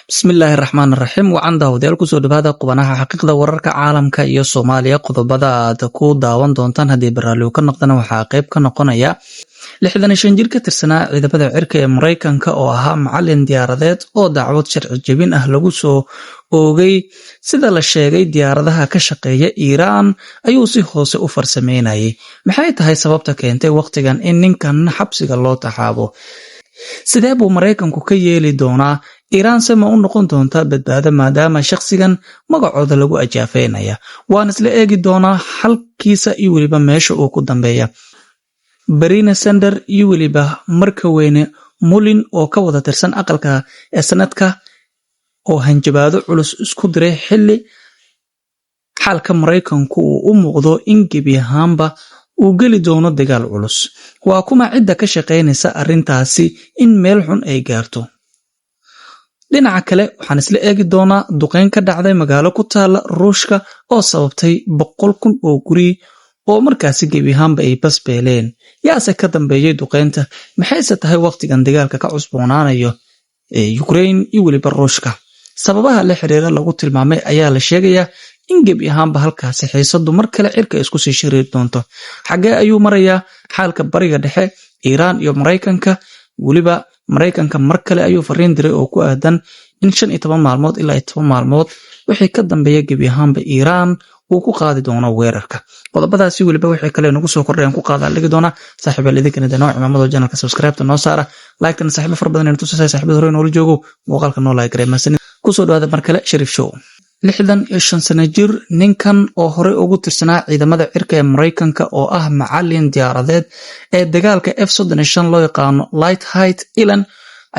Bismillaahi raxmaan raxiim. Wacan daawadayaal, kusoo dhawaada qubanaha xaqiiqda wararka caalamka iyo Soomaaliya. Qodobada aad ku daawan doontaan haddii barnaamij ka noqdana waxaa qayb ka noqonaya 65 jir ka tirsanaa ciidamada cirka ee Maraykanka oo ahaa macalin diyaaradeed oo dacwad sharci jebin ah lagu soo oogay. Sida la sheegay, diyaaradaha ka shaqeeya Iiraan ayuu si hoose u farsameynayay. Maxay tahay sababta keentay wakhtigan in ninkan xabsiga loo taxaabo? Sidee buu Maraykanku ka yeeli doonaa? Iiraan se ma u noqon doontaa badbaado, maadaama shakhsigan magacooda lagu ajaafeynaya? Waan isla eegi doonaa xalkiisa iyo weliba meesha uu ku dambeeya. Bernie Sanders iyo weliba Markwayne Mullin oo ka wada tirsan aqalka ee Senate-ka oo hanjabaado culus isku diray, xilli xaalka Maraykanku uu u muuqdo in gebi ahaanba uu geli doono dagaal culus. Waa kuma cidda ka shaqaynaysa arrintaasi in meel xun ay gaarto? Dhinaca kale, waxaan isla eegi doonaa duqeyn ka dhacday magaalo ku taala Ruushka oo sababtay 100,000 oo guri oo markaasi gebi ahaanba ay basbeeleen. Yaase ka dambeeyey duqeynta? Maxayse tahay wakhtigan dagaalka ka cusboonaanayo ee Ukraine iyo weliba Ruushka? Sababaha la xiriira lagu tilmaamay ayaa la sheegayaa in gebi ahaanba halkaasi xiisadu mar kale cirka isku sii shiriiri doonto. Xaggee ayuu marayaa xaalka Bariga Dhexe, Iiraan iyo Maraykanka? Weliba Maraykanka mar kale ayuu fariin diray oo ku aadan in 15 maalmood ilaa 10 maalmood wixii ka dambeeya gebi ahaanba Iiraan uu ku qaadi doono weerarka. Qodobadaasi weliba wixii kale nagu soo kordhayan ku qaada dhigi doonaa. Saaxiibaal, idinkana de noo cimaamado, channel-ka subscribe-ta noo saara, like-tana saaxiibo fara badan aynu tusasay. Saaxiibada hore noola joogo, muuqaalka noo like garay mahadsanid. Kusoo dhawaada mar kale Sharif Show. 65 sano jir ninkan oo horey ugu tirsanaa ciidamada cirka ee Maraykanka oo ah macalin diyaaradeed ee dagaalka F-35 loo yaqaano Light Elan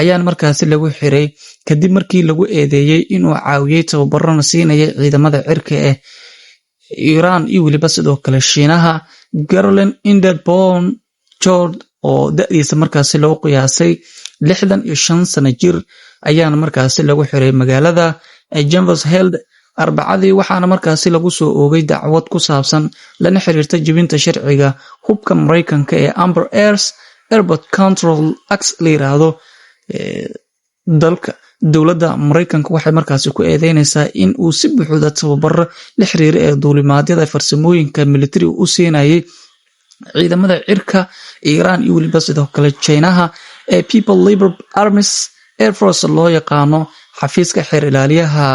ayaan markaasi lagu xiray kadib markii lagu eedeeyey inuu caawiyey, tababarona siinayay ciidamada cirka ee Iiraan iyo weliba sidoo kale Shiinaha. Garland Inderborn George oo da'diisa markaasi lagu qiyaasay 65 sano jir ayaana markaasi lagu xiray magaalada Held Arbacadii, waxaana markaasi lagu soo oogay dacwad ku saabsan lana xiriirta jebinta sharciga hubka Maraykanka ee Arms Export Control Act la yiraahdo. Dalka dowladda Maraykanka waxay markaasi ku eedeynaysaa in uu si buuxda tababaro la xiriira ee duulimaadyada farsamooyinka militari u siinayay ciidamada cirka Iiraan iyo weliba sidoo kale Jinaha ee People Liberation Army Air Force loo yaqaano. Xafiiska xeer ilaaliyaha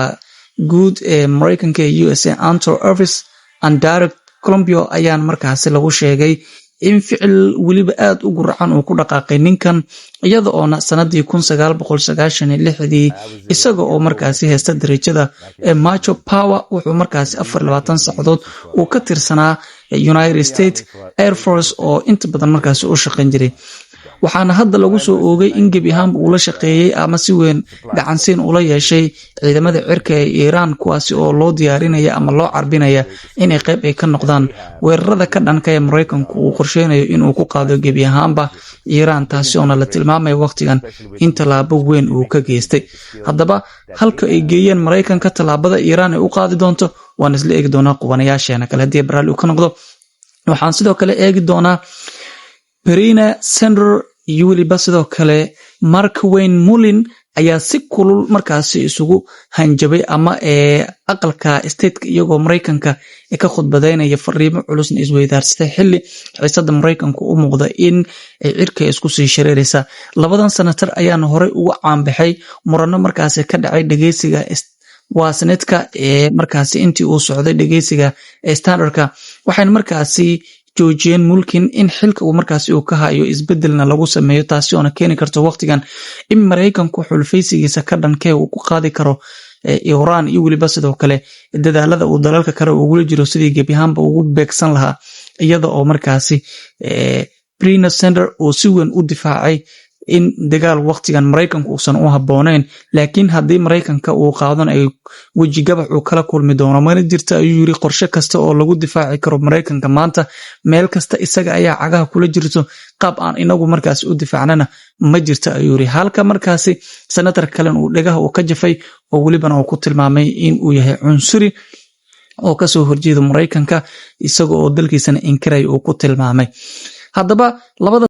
guud ee Maraykanka ee USA Attorney Office and Direct Columbia ayaan markaasi lagu sheegay in ficil weliba aada u guracan uu ku dhaqaaqay ninkan, iyada oona sanadii 1996-dii isaga oo markaasi haysta darajada ee Major Power wuxuu markaasi 24 saacadood uu ka tirsanaa United States Air Force oo inta badan markaasi u shaqayn jiray. Waxaana hadda lagu soo oogay in gebi ahaanba uu la shaqeeyey ama si weyn gacansiin ula yeeshay ciidamada cirka ee Iiraan, kuwaasi oo loo diyaarinaya ama loo carbinaya inay qayb ay ka noqdaan weerarada ka dhanka ee Maraykanku uu qorsheynayo inuu ku qaado gebi ahaanba Iiraan, taasi oona la tilmaamaya wakhtigan in tallaabo weyn uu ka geystay. Haddaba, halka ay geeyeen Maraykanka, tallaabada Iiraan ay u qaadi doonto, waan isla eegi doonaa qubanayaasheena kale haddii barnaamij uu ka noqdo. Waxaan sidoo kale eegi doonaa Bernie Sanders iyo weliba sidoo kale Markwayne Mullin ayaa si kulul markaasi isugu hanjabay ama ee aqalka state-ka, iyagoo Maraykanka ka khudbadeynaya, fariimo culusna isweydaarsaday, xilli xiisada Maraykanku u muuqda in ay cirka isku sii shareeraysa. Labadan senator ayaana horey ugu caanbaxay murano markaasi ka dhacay dhegeysiga waa Senate-ka ee markaasi intii uu socday dhegeysiga standardka, waxayna markaasi joojiyeen Mullin in xilka uu markaasi uu ka hayo isbedelna lagu sameeyo, taasi oona keeni karto waqtigan in Maraykanku xulfaysigiisa ka dhankee uu ku qaadi karo Iran iyo weliba sidoo kale dadaalada uu dalalka kale ugula jiro sidii gebi ahaanba ugu beegsan lahaa, iyada oo markaasi Bernie Sanders uu si weyn u difaacay in dagaal waqtigan Maraykanku uusan u habbooneyn, laakiin haddii Maraykanka uu qaadan ay weji gabax uu kala kulmi doono. Mana jirta, ayuu yiri, qorshe kasta oo lagu difaaci karo Maraykanka maanta. Meel kasta isaga ayaa cagaha kula jirto, qaab aan inagu markaasi u difaacnana ma jirta, ayuu yiri, halka markaasi senator kalen uu dhegaha uu ka jafay oo welibana uu ku tilmaamay in uu yahay cunsuri oo kasoo horjeeda Maraykanka, isaga oo dalkiisana inkiray uu ku tilmaamay. Haddaba labada